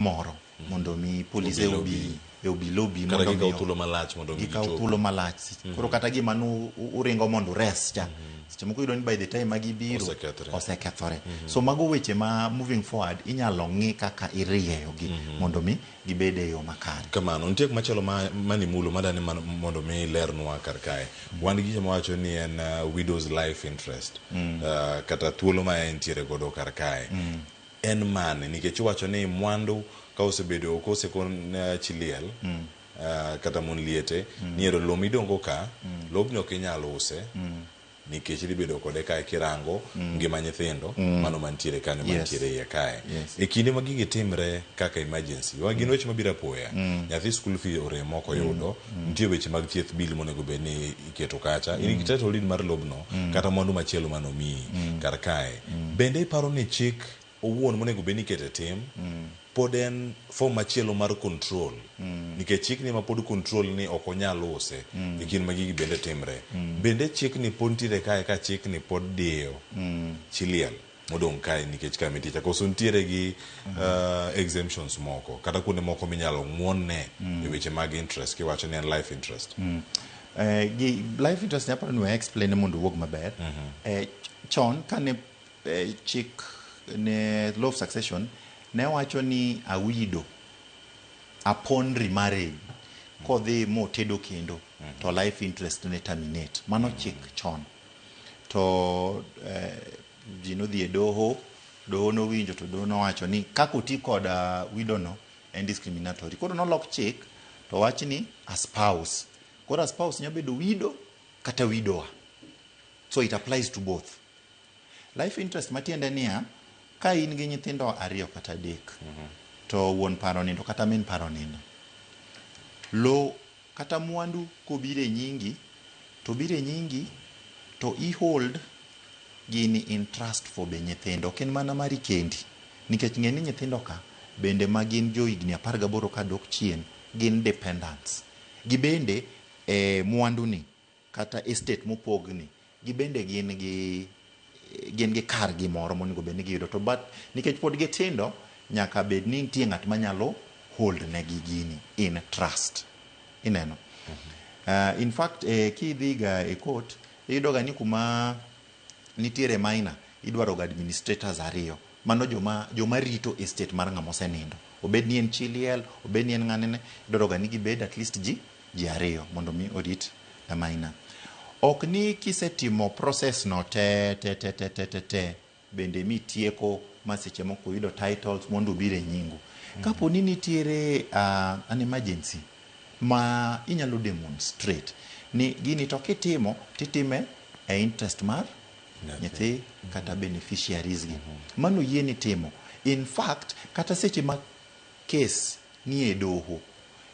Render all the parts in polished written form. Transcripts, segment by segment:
Moro mondo mi polise Obila obi obi. e obila obi Kata mondo gikawo mi thuolo malach mondo mi gikaw gichop. thuolo malach. Koro kata gima nu uringo mondo ures cha, seche moko iyudo ni by the time ma gibiro Osekethore. Osekethore. So mago weche ma moving forward inyalo ng'i kaka irieyogi mondo mi gibed e yo makare. Kamano, nitie machielo ma manimulo madani mondo mi ilernwa kar kae. Wan gi gima wacho ni en widow's life interest kata thuolo ma entiere godo kar kae. En mane? Nikech iwacho ni mwandu ka osebedo kosekon chi liel kata mon liete ni ero lo midongo ka lobni ok inyal use nikech idhi bedo kode kae kirango ngima nyithindo mano mantiere kanyo mantiere iye kae. E kinde ma gigi timre kaka emergency, gin weche mabiro apoya. Nyathi school fee orem ok oyudo, nitie weche mag thieth bill monego bed ni iketo kacha. In gi title deed mar lobno kata mwandu machielo manomiyi kar kae. Bende iparo ni chik owuon monego bed ni iketo e tim pod en form machielo mar control nikech chikni ma pod control ni ok onyal use e kinde ma gigi bende timre. Bende chikni pod nitiere kae ka chikni pod diyo chi liel modong' kae nikech kama nitie cha koso nitiere gi exemptions moko kata kuonde moko minyalo ng'uonne e weche mag interest kiwacho ni en life interest. Gi life interest ni aparo ni we explain mondo owuog maber. Chon kane chik ne law of succession ne wacho ni a widow upon remarriage kodhi motedo kendo to life interest ne terminate. Mano chik chon. To ji nodhi e doho, doho nowinjo to doho nowacho ni kaka oti kod widow no en discriminatory. Koro nolok chik to wach ni a spouse. Koro a spouse nyalo bedo widow kata widower. So it applies to both. Life interest matiende niya, ka in gi nyithindo ariyo kata adek, to wuon paro onindo kata min paro onindo, lo kata mwandu kobiro e nyingi, to biro e nyingi to i hold gini in trust for be nyithindo. Ok en mana mari kendi. Nikech ng'e ni nyithindo ka bende ma gin jo higni 18 kadok chien gin dependants. Gibende e mwandu ni kata estate mopogni gibende gin gi kargi moro monego bed ni giyudo to but nikech pod gitindo nyaka bed ni nitie ng'at manyalo hold negi gini in trust ineno. In fact kidhi ga e court iyudo ga ni kuma nitiere minor idwaro ga administrators ariyo, mano joma rito estate mar ng'ama osenindo, obed ni en chi liel, obed ni en ng'anene, idwaro ga ni gibed at least ji ariyo mondo mi orit the minor. Ok ni kisetimo process no te te te te te te te bende mitieko ma seche moko uyudo titles mondo obiro e nyingu. Kapo ni nitiere an emergency ma inyalo demonstrate ni gini to kitimo titime e interest mar nyathi kata beneficiaries gi, mano yieni timo. In fact, kata seche ma case nie doho,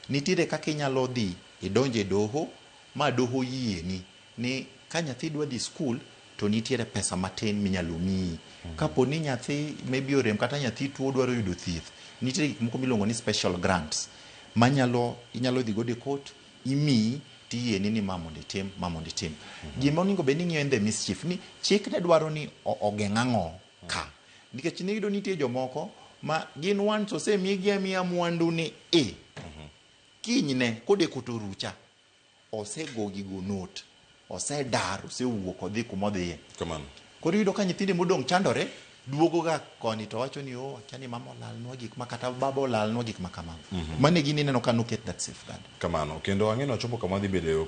nitiere kaka inyalo dhi idonje doho ma doho yieni ni ka nyathi dwa dhi school to nitiere pesa matin minyalo miyi. Kapo ni nyathi maybe orem kata nyathi tuo dwaro yudo thieth, nitiere gik moko miluongo ni special grants manyalo inyalo dhi godo e court imiyi tiyieni ni ma mondo itim, ma mondo itim. Gima onego bed ni ing'iyo in the mischief ni chik ne dwaro ni ogeng' ang'o ka, nikech niyudo nitie jomoko ma gin once osemigi amiya mwandu ni e kinyne kodeko to rucha osego gigo note, osedar, osewuok odhi kumodhiye. Kamano. Koro iyudo ka nyithinde modong' chandore duogo ga koni to wacho ni, "Oh, akia ni mama olalnwa gik ma kata baba olalnwa gik ma kamago." Mano e gini ineno ka noket that safeguard. Kamano. Kendo ang'e ni wachopo kama wadhi bedo.